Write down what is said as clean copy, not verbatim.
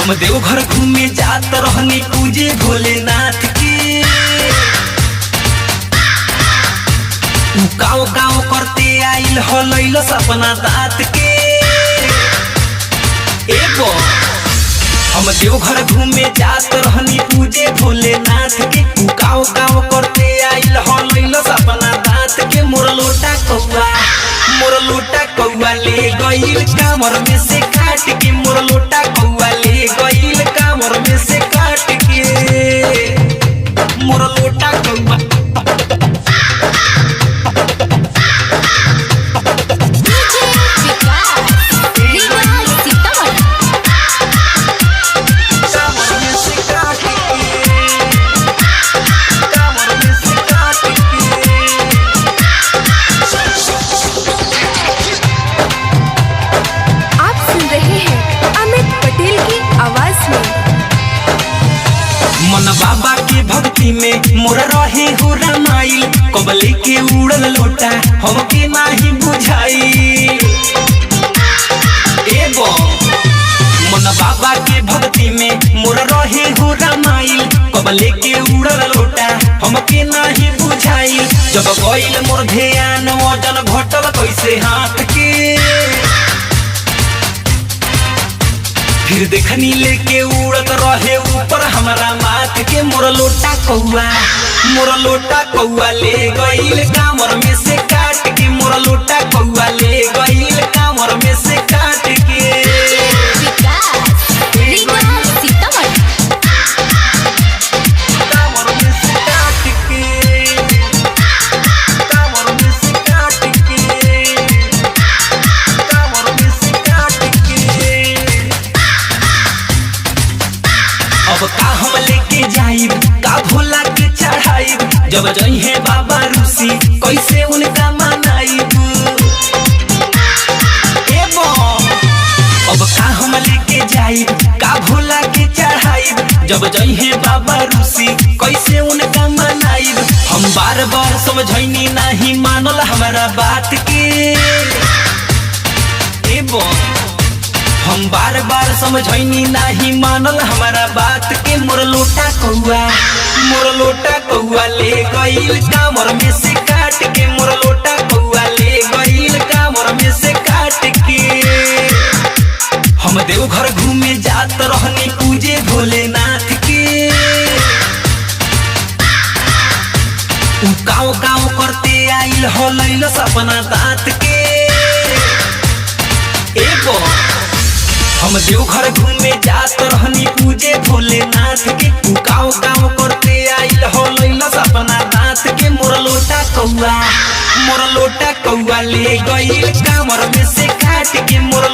हम देवघर घूमे जात रहनी पूजे भोलेनाथ के। उ काव काव करते आइल हो लैल सपना दाँत के। एगो हम देवघर घूमे जात रहनी पूजे भोलेनाथ के। उ काव काव करते आइल हो लैल सपना दाँत के। मोर लोटा कौआ, मोर लोटा कौआ ले गइल कामर में से काट के। मोर लोटा कौआ ले गइल कामर में से काट के। मोर लोटा कौआ। डीजे विकास रीगा सीतामढ़ी। कामर में से काट के, कामर में से काट के। आप सुन रहे हैं अमित पटेल की आवाज में। मन बाबा के भक्ति में मोर रहे हो रमाइल। कबले के उड़ल लोटा हमके नाही बुझाई। एगो मन बाबा के भक्ति में मोर रहे हो रमाइल। कबले के उड़ल लोटा हमके नाही बुझाई। जब गइल मोर ध्यान वजन घटल कैसे हाथ के। फिर देखनी लेके उड़त रहे ऊपर हमारा माथ के। मोर लोटा कौआ, मोर लोटा कौआ ले गइल कामर में से काट के। मोर लोटा कौआ ले गइल कामर में से काट के। डीजे विकास रीगा सीतामढ़ी। कामर में से काट के, कामर में से काट के, कामर में से काट के। अब का हम लेके जाइब, का भोला के चढ़ाइब। जब जइहे बाबा रूसी कैसे उनका मनाइब। ए बो, अब का हम लेके जाइब, का भोला के चढ़ाइब। जब जइहे बाबा रूसी कैसे उनका मनाइब। हम बार बार समझैनी नाही मानल हमारा बात के। ए बो, हम बार बार समझैनी नाही मानल हमारा बात के। मोर लोटा कौआ, मोर लोटा कौआ ले गइल कामर में से काट के। मोर लोटा कौआ ले गइल कामर में से काट के। हम देवघर घूमे जात रहनी पूजे भोलेनाथ के। उ काव काव करते आइल हो लैल सपना दाँत के। एगो हम देवघर घूमे जात रहनी पूजे भोलेनाथ के। उ काव काव करते आइल हो लैल सपना दाँत के। मोर लोटा कौआ, मोर लोटा कौआ ले गइल कामर में से काट के। मोर